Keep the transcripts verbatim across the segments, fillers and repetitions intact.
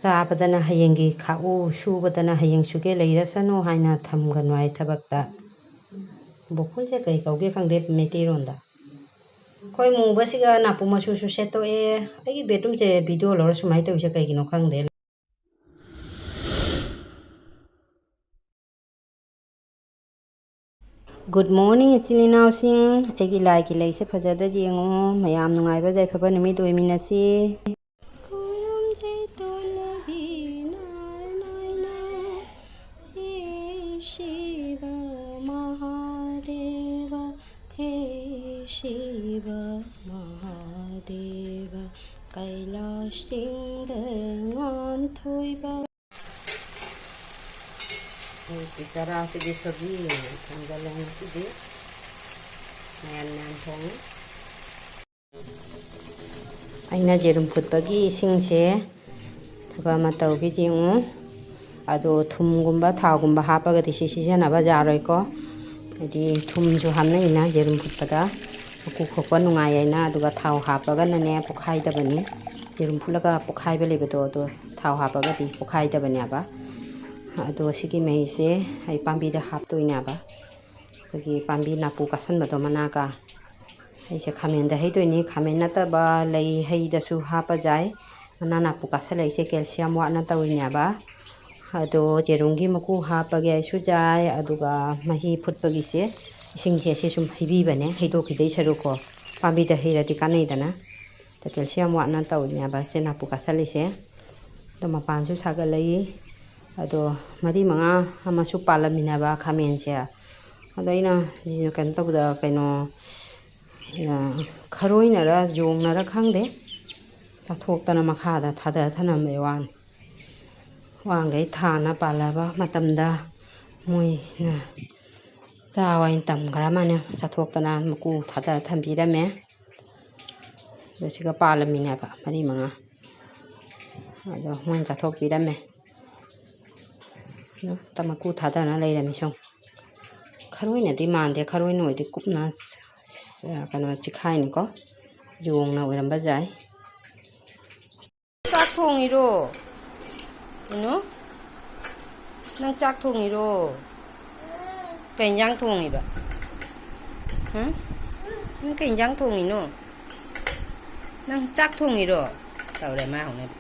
ꯆꯥꯕꯗꯅ ꯍꯌꯦꯡꯒꯤ ꯈꯥꯛꯎ, ꯁꯨꯕꯗꯅ ꯍꯌꯦꯡ ꯁꯨꯒꯦ ꯂꯩꯔꯁꯅꯨ ꯍꯥꯏꯅ ꯊꯝꯒꯅꯨ ꯍꯥꯏ ꯊꯕꯛꯇ꯫ ꯕꯣꯀꯨꯜꯁꯦ ꯀꯩ ꯀꯧꯒꯦ ꯈꯪꯗꯦ ꯃꯩꯇꯩꯔꯣꯟꯗ꯫ ꯈꯣꯏ ꯃꯨꯕꯁꯤꯒ ꯅꯥꯄꯨ ꯃꯆꯨꯁꯨ ꯁꯦꯠꯇꯣꯛꯑꯦ꯫ ꯑꯩꯒꯤ ꯕꯦꯗꯔꯨꯝꯁꯦ ꯚꯤꯗꯤꯑꯣ ꯂꯧꯔ ꯁꯨꯃꯥꯏꯅ ꯇꯧꯔꯤꯁꯦ ꯀꯩꯒꯤꯅꯣ ꯈꯪꯗꯦ꯫ Good morning, ꯏꯆꯤꯜ ꯏꯅꯥꯎꯁꯤꯡ꯫ ꯑꯩꯒꯤ ꯂꯥꯏꯒꯤ ꯂꯩꯁꯦ ꯐꯖꯗ꯭ꯔ ꯌꯦꯡꯉꯨ꯫ ꯃꯌꯥꯝ ꯅꯨꯡꯉꯥꯏꯕ ꯌꯥꯏꯐꯕ ꯅꯨꯃꯤꯠ ꯑꯣꯏꯃꯤꯟꯅꯁꯤ꯫ ꯈꯨꯔꯨꯝꯖꯩ ꯇꯣꯟꯅꯕꯤ ꯅꯥꯏ ꯅꯥꯏ ꯅꯥꯏ꯫ ꯍꯦ ꯁꯤꯕ ꯃꯍꯥꯗꯦꯕ, ꯍꯦ ꯁꯤꯕ ꯃꯍꯥꯗꯦꯕ, ꯀꯩꯂꯥꯁ ꯆꯤꯡꯗ ꯉꯥꯟꯊꯣꯏꯕ꯫ ꯑꯩꯒꯤ ꯆꯔꯥꯁꯤꯗꯤ ꯁꯧꯒ꯭ꯔꯤ ꯑꯣꯏꯅ ꯊꯣꯡꯖꯜꯂꯦ ꯉꯁꯤꯗꯤ꯫ ꯃꯌꯥꯟ ꯃꯌꯥꯟ ꯊꯣꯡꯉꯤ꯫ ꯑꯩꯅ ꯌꯦꯔꯨꯝ ꯐꯨꯠꯄꯒꯤ ꯏꯁꯤꯡꯁꯦ ꯊꯕꯛ ꯑꯃ ꯇꯧꯒꯦ ꯌꯦꯡꯉꯨ꯫ ꯑꯗꯣ ꯊꯨꯝꯒꯨꯝꯕ ꯊꯥꯎꯒꯨꯝꯕ ꯍꯥꯞꯄꯒꯗꯤ ꯁꯤ ꯁꯤꯖꯤꯟꯅꯕ ꯌꯥꯔꯣꯏꯀꯣ꯫ ꯍꯥꯏꯗꯤ ꯊꯨꯝꯁꯨ ꯍꯥꯞꯅꯩꯅ ꯌꯦꯔꯨꯝ ꯐꯨꯠꯄꯗ꯫ ꯃꯀꯨ ꯈꯣꯛꯄ ꯅꯨꯡꯉꯥꯏ ꯍꯥꯏꯅ꯫ ꯑꯗꯨꯒ ꯊꯥꯎ ꯍꯥꯞꯄꯒꯅꯅꯦ ꯄꯣꯛꯈꯥꯏꯗꯕꯅꯤ꯫ ꯌꯦꯔꯨꯝ ꯐꯨꯠꯂꯒ ꯄꯣꯛꯈꯥꯏꯕ ꯂꯩꯕꯗꯣ, ꯑꯗꯣ ꯊꯥꯎ ꯍꯥꯞꯄꯒꯗꯤ ꯄꯣꯛꯈꯥꯏꯗꯕꯅꯦꯕ꯫ ꯑꯗꯣ ꯁꯤꯒꯤ ꯃꯍꯤꯁꯦ ꯑꯩ ꯄꯥꯝꯕꯤꯗ ꯍꯥꯞꯇꯣꯏꯅꯦꯕ꯫ ꯑꯩꯈꯣꯏꯒꯤ ꯄꯥꯝꯕꯤ ꯅꯥꯄꯨ ꯀꯥꯁꯟꯕꯗꯣ ꯃꯅꯥꯒ꯫ ꯑꯩꯁꯦ ꯈꯥꯃꯦꯟꯗ ꯍꯩꯗꯣꯏꯅꯤ꯫ ꯈꯥꯃꯦꯟ ꯅꯠꯇꯕ ꯂꯩ ꯍꯩꯗꯁꯨ ꯍꯥꯞꯄ ꯌꯥꯏ꯫ ꯃꯅꯥ ꯅꯥꯄꯨ ꯀꯥꯁꯜꯂꯛꯏꯁꯦ ꯀꯦꯜꯁꯤꯌꯝ ꯋꯥꯠꯅ ꯇꯧꯔꯤꯅꯦꯕ꯫ ꯑꯗꯣ ꯌꯦꯔꯨꯝꯒꯤ ꯃꯀꯨ ꯍꯥꯞꯄꯒꯦ ꯍꯥꯏꯁꯨ ꯌꯥꯏ꯫ ꯑꯗꯨꯒ ꯃꯍꯤ ꯐꯨꯠꯄꯒꯤꯁꯦ ꯏꯁꯤꯡꯁꯦ ꯁꯤ ꯁꯨꯝ ꯍꯩꯕꯤꯕꯅꯦ, ꯍꯩꯗꯣꯛꯈꯤꯗꯣꯏ ꯁꯔꯨꯛꯀꯣ꯫ ꯄꯥꯝꯕꯤꯗ ꯍꯩꯔꯗꯤ ꯀꯥꯟꯅꯩꯗꯅ꯫ ꯑꯗ ꯀꯦꯜꯁꯤꯌꯝ ꯋꯥꯠꯅ ꯇꯧꯔꯤꯅꯦꯕ ꯁꯦ ꯅꯥꯄꯨ ꯀꯥꯁꯜꯂꯤꯁꯦ꯫ ꯑꯗꯣ ꯃꯄꯥꯟꯁꯨ ꯁꯥꯒꯠꯂꯛꯏ꯫ ꯑꯗꯣ ꯃꯔꯤ ꯃꯉꯥ ꯑꯃꯁꯨ ꯄꯥꯜꯂꯝꯃꯤꯅꯦꯕ ꯈꯥꯃꯦꯟꯁꯦ꯫ ꯑꯗꯣ ꯑꯩꯅ ꯀꯩꯅꯣ ꯇꯧꯕꯗ, ꯀꯩꯅꯣ, ꯈꯔꯣꯏꯅꯔ ꯌꯣꯡꯅꯔ ꯈꯪꯗꯦ, ꯆꯥꯊꯣꯛꯇꯅ ꯃꯈꯥꯗ ꯊꯥꯗ ꯊꯅꯝꯕꯩ ꯋꯥꯅꯤ꯫ ꯋꯥꯡꯈꯩ ꯊꯥꯅ ꯄꯥꯜꯂꯕ ꯃꯇꯝꯗ ꯃꯣꯏꯅ ꯆꯥꯎ ꯍꯥꯏꯅ ꯇꯝꯈ꯭ꯔ ꯃꯥꯜꯂꯦ꯫ ꯆꯥꯊꯣꯛꯇꯅ ꯃꯀꯨ ꯊꯥꯗ ꯊꯝꯕꯤꯔꯝꯃꯦ꯫ ꯑꯗꯣ ꯁꯤꯒ ꯄꯥꯜꯂꯝꯃꯤꯅꯦꯕ ꯃꯔꯤ ꯃꯉꯥ꯫ ꯑꯗꯣ ꯃꯣꯏꯅ ꯆꯥꯊꯣꯛꯄꯤꯔꯝꯃꯦ꯫ ꯑꯗꯣ ꯃꯀꯨ ꯊꯥꯗꯅ ꯂꯩꯔꯝꯃꯤ ꯁꯨꯝ꯫ ꯈꯔꯣꯏꯅꯗꯤ ꯃꯥꯟꯗꯦ, ꯈꯔꯣꯏꯅ ꯑꯣꯏꯗꯤ ꯀꯨꯞꯅ, ꯀꯩꯅꯣ, ꯆꯤꯈꯥꯏꯅꯤꯀꯣ, ꯌꯣꯡꯅ ꯑꯣꯏꯔꯝꯕ ꯌꯥꯏ꯫ ꯆꯥꯛ ꯊꯣꯡꯉꯤꯔꯣ? ꯀꯩꯅꯣ? ꯅꯪ ꯆꯥꯛ ꯊꯣꯡꯉꯤꯔꯣ? ꯀꯩ ꯏꯟꯖꯥꯡ ꯊꯣꯡꯉꯤꯕ? ꯍꯨꯝ? ꯅꯪ ꯀꯩ ꯏꯟꯖꯥꯡ ꯊꯣꯡꯉꯤꯅꯣ? ꯅꯪ ꯆꯥꯛ ꯊꯣꯡꯉꯤꯔꯣ? ꯇꯧꯔꯦ ꯃꯥ ꯍꯧꯅꯕꯤ꯫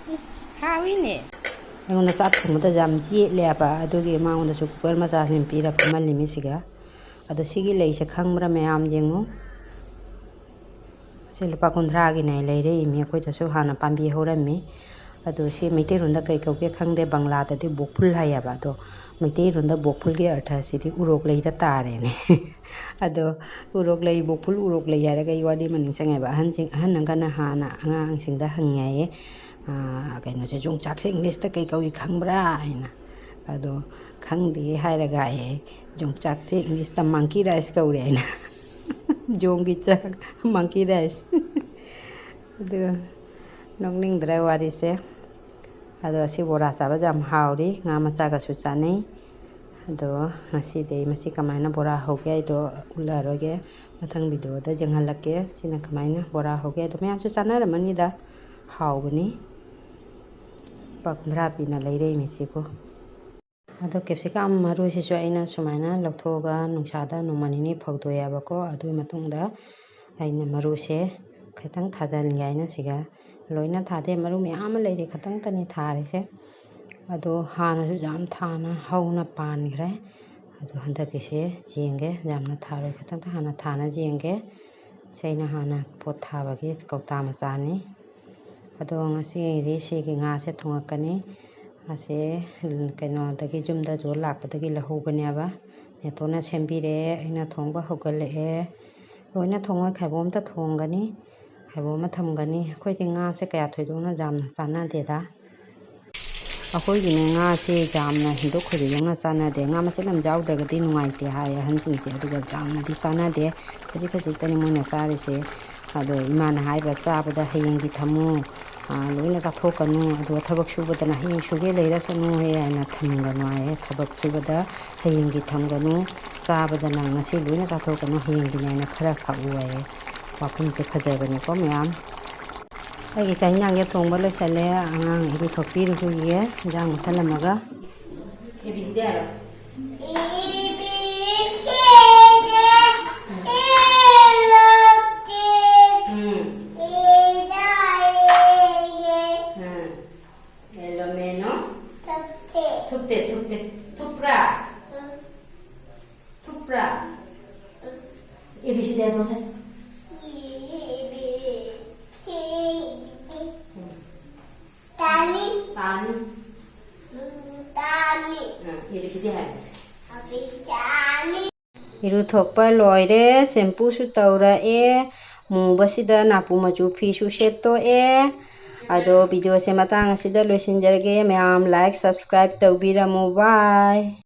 ꯎꯝ, ꯍꯥꯎꯏꯅꯦ꯫ ꯑꯩꯉꯣꯟꯗ ꯆꯥꯛ ꯊꯣꯡꯕꯗ ꯌꯥꯝ ꯌꯦꯠꯂꯦꯕ, ꯑꯗꯨꯒꯤ ꯃꯉꯣꯟꯗꯁꯨ ꯀꯨꯀꯔ ꯃꯆꯥꯁꯤꯃ ꯄꯤꯔ ꯐꯝꯍꯜꯂꯤꯃꯤ ꯁꯤꯒ꯫ ꯑꯗꯣ ꯁꯤꯒꯤ ꯂꯩꯁꯦ ꯈꯪꯕ꯭ꯔꯥ ꯃꯌꯥꯝ ꯌꯦꯡꯉꯨ꯫ ꯁꯤ ꯂꯨꯄꯥ ꯀꯨꯟꯊ꯭ꯔꯥꯒꯤꯅꯦ ꯂꯩꯔꯛꯏꯃꯤ꯫ ꯑꯩꯈꯣꯏꯗꯁꯨ ꯍꯥꯟꯅ ꯄꯥꯝꯕꯤ ꯍꯧꯔꯝꯃꯤ꯫ ꯑꯗꯣ ꯁꯤ ꯃꯩꯇꯩꯂꯣꯟꯗ ꯀꯩ ꯀꯧꯒꯦ ꯈꯪꯗꯦ, ꯕꯪꯂꯥꯗꯗꯤ ꯕꯣꯛꯐꯨꯜ ꯍꯥꯏꯌꯦꯕ꯫ ꯑꯗꯣ ꯃꯩꯇꯩꯂꯣꯟꯗ ꯕꯣꯛꯐꯨꯜꯒꯤ ꯑꯔꯊ ꯑꯁꯤꯗꯤ ꯎꯔꯣꯛ ꯂꯩꯗ ꯇꯥꯔꯦꯅꯦ꯫ ꯑꯗꯣ ꯎꯔꯣꯛ ꯂꯩ, ꯕꯣꯛꯐꯨꯜ ꯎꯔꯣꯛ ꯂꯩ ꯍꯥꯏꯔꯒ ꯑꯩ ꯋꯥꯔꯤ ꯑꯃ ꯅꯤꯡꯁꯤꯡꯉꯦꯕ꯫ ꯑꯍꯟꯁꯤꯡ, ꯑꯍꯟ ꯑꯃꯒꯅ ꯍꯥꯟꯅ ꯑꯉꯥꯡꯁꯤꯡꯗ ꯍꯪꯉꯦ ꯍꯥꯏꯌꯦ, "ꯑꯥ, ꯀꯩꯅꯣꯁꯦ, ꯌꯣꯡꯆꯥꯛꯁꯦ ꯏꯪꯂꯤꯁꯇ ꯀꯩ ꯀꯧꯏ ꯈꯪꯕ꯭ꯔꯥ?" ꯍꯥꯏꯅ꯫ ꯑꯗꯣ "ꯈꯪꯗꯦ" ꯍꯥꯏꯔꯒ ꯍꯥꯏꯌꯦ, "ꯌꯣꯡꯆꯥꯛꯁꯦ ꯏꯪꯂꯤꯁꯇ monkey rice ꯀꯧꯔꯦ" ꯍꯥꯏꯅ꯫ ꯌꯣꯡꯒꯤ ꯆꯥꯛ, monkey rice꯫ ꯑꯗꯨ ꯅꯣꯛꯅꯤꯡꯗ꯭ꯔꯥ ꯋꯥꯔꯤꯁꯦ? ꯑꯗꯣ ꯑꯁꯤ ꯕꯣꯔꯥ ꯆꯥꯕꯁꯦ ꯌꯥꯝ ꯍꯥꯎꯔꯤ, ꯉꯥ ꯃꯆꯥꯒꯁꯨ ꯆꯥꯅꯩ꯫ ꯑꯗꯣ ꯉꯁꯤꯗꯤ ꯑꯩ ꯃꯁꯤ ꯀꯃꯥꯏꯅ ꯕꯣꯔꯥ ꯍꯧꯒꯦ ꯍꯥꯏꯗꯣ ꯎꯠꯂꯔꯣꯏꯒꯦ꯫ ꯃꯊꯪ video ꯗ ꯌꯦꯡꯍꯜꯂꯛꯀꯦ ꯁꯤꯅ ꯀꯃꯥꯏꯅ ꯕꯣꯔꯥ ꯍꯧꯒꯦ ꯍꯥꯏꯗꯣ꯫ ꯃꯌꯥꯝꯁꯨ ꯆꯥꯅꯔꯝꯃꯅꯤꯗ, ꯍꯥꯎꯕꯅꯤ꯫ ꯂꯨꯄꯥ ꯀꯨꯟꯊ꯭ꯔꯥ ꯄꯤꯅ ꯂꯩꯔꯛꯏꯅꯦ ꯁꯤꯕꯨ꯫ ꯑꯗꯣ capsicum ꯃꯔꯨꯁꯤꯁꯨ ꯑꯩꯅ ꯁꯨꯃꯥꯏꯅ ꯂꯧꯊꯣꯛꯑꯒ ꯅꯨꯡꯁꯥꯗ ꯅꯣꯡꯃ ꯅꯤꯅꯤ ꯐꯧꯗꯣꯛꯑꯦꯕꯀꯣ꯫ ꯑꯗꯨꯒꯤ ꯃꯇꯨꯡꯗ ꯑꯩꯅ ꯃꯔꯨꯁꯦ ꯈꯤꯇꯪ ꯊꯥꯖꯤꯟꯒꯦ ꯍꯥꯏꯅ ꯁꯤꯒ ꯂꯣꯏꯅ ꯊꯥꯗꯦ, ꯃꯔꯨ ꯃꯌꯥꯝ ꯑꯃ ꯂꯩꯔꯤ, ꯈꯤꯇꯪꯇꯅꯤ ꯊꯥꯔꯤꯁꯦ꯫ ꯑꯗꯣ ꯍꯥꯟꯅꯁꯨ ꯌꯥꯝ ꯊꯥꯅ ꯍꯧꯅ ꯄꯥꯟꯈ꯭ꯔꯦ꯫ ꯑꯗꯣ ꯍꯟꯗꯛꯀꯤꯁꯦ ꯌꯦꯡꯒꯦ, ꯌꯥꯝꯅ ꯊꯥꯔꯣꯏ, ꯈꯤꯇꯪꯇ ꯍꯥꯟꯅ ꯊꯥꯅ ꯌꯦꯡꯒꯦ꯫ ꯁꯤ ꯑꯩꯅ ꯍꯥꯟꯅ ꯄꯣꯠ ꯊꯥꯕꯒꯤ ꯀꯧꯇꯥ ꯃꯆꯥꯅꯤ꯫ ꯑꯗꯣ ꯉꯁꯤꯒꯤꯗꯤ ꯁꯤꯒꯤ ꯉꯥꯁꯦ ꯊꯣꯡꯉꯛꯀꯅꯤ꯫ ꯉꯥꯁꯦ ꯀꯩꯅꯣꯗꯒꯤ, ꯌꯨꯝꯗ ꯌꯣꯜ ꯂꯥꯛꯄꯗꯒꯤ ꯂꯧꯍꯧꯕꯅꯦꯕ꯫ ꯅꯦꯇꯣꯟꯅ ꯁꯦꯝꯕꯤꯔꯦ, ꯑꯩꯅ ꯊꯣꯡꯕ ꯍꯧꯒꯠꯂꯛꯑꯦ꯫ ꯂꯣꯏꯅ ꯊꯣꯡꯉꯣꯏ, ꯈꯥꯏꯕꯣꯝꯇ ꯊꯣꯡꯒꯅꯤ, ꯈꯥꯏꯕꯣꯝ ꯑꯃ ꯊꯝꯒꯅꯤ꯫ ꯑꯩꯈꯣꯏꯗꯤ ꯉꯥꯁꯦ ꯀꯌꯥ ꯊꯣꯏꯗꯣꯛꯅ ꯌꯥꯝꯅ ꯆꯥꯟꯅꯗꯦꯗ꯫ ꯑꯩꯈꯣꯏꯒꯤꯅꯦ, ꯉꯥꯁꯦ ꯌꯥꯝꯅ ꯍꯦꯟꯗꯣꯛ ꯈꯣꯏꯗꯣꯛ ꯌꯧꯅ ꯆꯥꯟꯅꯗꯦ꯫ ꯉꯥ ꯃꯆꯦꯠ ꯑꯃ ꯌꯥꯎꯗ꯭ꯔꯒꯗꯤ ꯅꯨꯡꯉꯥꯏꯇꯦ ꯍꯥꯏ ꯑꯍꯟꯁꯤꯡꯁꯦ, ꯑꯗꯨꯒ ꯌꯥꯝꯅꯗꯤ ꯆꯥꯟꯅꯗꯦ꯫ ꯈꯖꯤꯛ ꯈꯖꯤꯛꯇꯅꯤ ꯃꯣꯏꯅ ꯆꯥꯔꯤꯁꯦ꯫ ꯑꯗꯣ ꯏꯃꯥꯅ ꯍꯥꯏꯕ, "ꯆꯥꯕꯗ ꯍꯌꯦꯡꯒꯤ ꯊꯝꯃꯨ, ꯑꯥ, ꯂꯣꯏꯅ ꯆꯥꯊꯣꯛꯀꯅꯨ, ꯑꯗꯨꯒ ꯊꯕꯛ ꯁꯨꯕꯗꯅ ꯍꯌꯦꯡ ꯁꯨꯒꯦ ꯂꯩꯔꯁꯅꯨ" ꯍꯦ ꯍꯥꯏꯅ ꯊꯝꯒꯅꯨ ꯍꯥꯏꯌꯦ꯫ ꯊꯕꯛ ꯁꯨꯕꯗ ꯍꯌꯦꯡꯒꯤ ꯊꯝꯒꯅꯨ, ꯆꯥꯕꯗꯅ ꯉꯁꯤ ꯂꯣꯏꯅ ꯆꯥꯊꯣꯛꯀꯅꯨ, ꯍꯌꯦꯡꯒꯤꯅꯦ ꯍꯥꯏꯅ ꯈꯔ ꯈꯥꯛꯎ ꯍꯥꯏꯌꯦ꯫ ꯋꯥꯐꯝꯁꯦ ꯐꯖꯕꯅꯤꯀꯣ ꯃꯌꯥꯝ꯫ ꯑꯩꯒꯤ ꯆꯥꯛ ꯍꯤꯟꯖꯥꯡꯁꯦ ꯊꯣꯡꯕ ꯂꯣꯏꯁꯜꯂꯦ꯫ ꯑꯉꯥꯡ ꯏꯔꯨꯊꯣꯛꯄꯤꯔꯨꯈꯤꯒꯦ, ꯍꯤꯟꯖꯥꯡ ꯃꯨꯠꯊꯠꯂꯝꯃꯒ꯫ ꯑꯦ ꯕꯤ ꯁꯤ ꯗꯤ ꯍꯥꯏꯔꯣ꯫ A B C D F G um. A I A um. L M N O. ꯊꯨꯞꯇꯦ꯫ ꯊꯨꯞꯇꯦ, ꯊꯨꯞꯇꯦ꯫ ꯊꯨꯞꯄ꯭ꯔꯥ? ꯎꯝ꯫ ꯊꯨꯞꯄ꯭ꯔꯥ? ꯎꯝ꯫ ꯑꯦ ꯕꯤ ꯁꯤ ꯗꯤ ꯍꯥꯏꯗꯣ ꯁꯦ꯫ ꯑꯦ ꯕꯤ ꯁꯤ ꯗꯤ꯫ ꯎꯝ꯫ ꯇꯥꯅꯤ꯫ ꯇꯥꯅꯤ꯫ ꯎꯝ, ꯇꯥꯅꯤ꯫ ꯎꯝ, ꯑꯦ ꯕꯤ ꯁꯤ ꯗꯤ ꯍꯥꯏ꯫ ꯑꯕꯤ ꯇꯥꯅꯤ꯫ ꯏꯔꯨꯊꯣꯛꯄ ꯂꯣꯏꯔꯦ, ꯁꯦꯝꯄꯨꯁꯨ ꯇꯧꯔꯛꯑꯦ, ꯃꯨꯕꯁꯤꯗ ꯅꯥꯄꯨ ꯃꯆꯨ ꯐꯤꯁꯨ ꯁꯦꯠꯇꯣꯛꯑꯦ꯫ ꯑꯗꯣ ꯚꯤꯗꯤꯑꯣꯁꯦ ꯃꯇꯥꯡ ꯑꯁꯤꯗ ꯂꯣꯏꯁꯤꯟꯖꯔꯒꯦ꯫ ꯃꯌꯥꯝ like, subscribe ꯇꯧꯕꯤꯔꯝꯃꯨ꯫ Bye꯫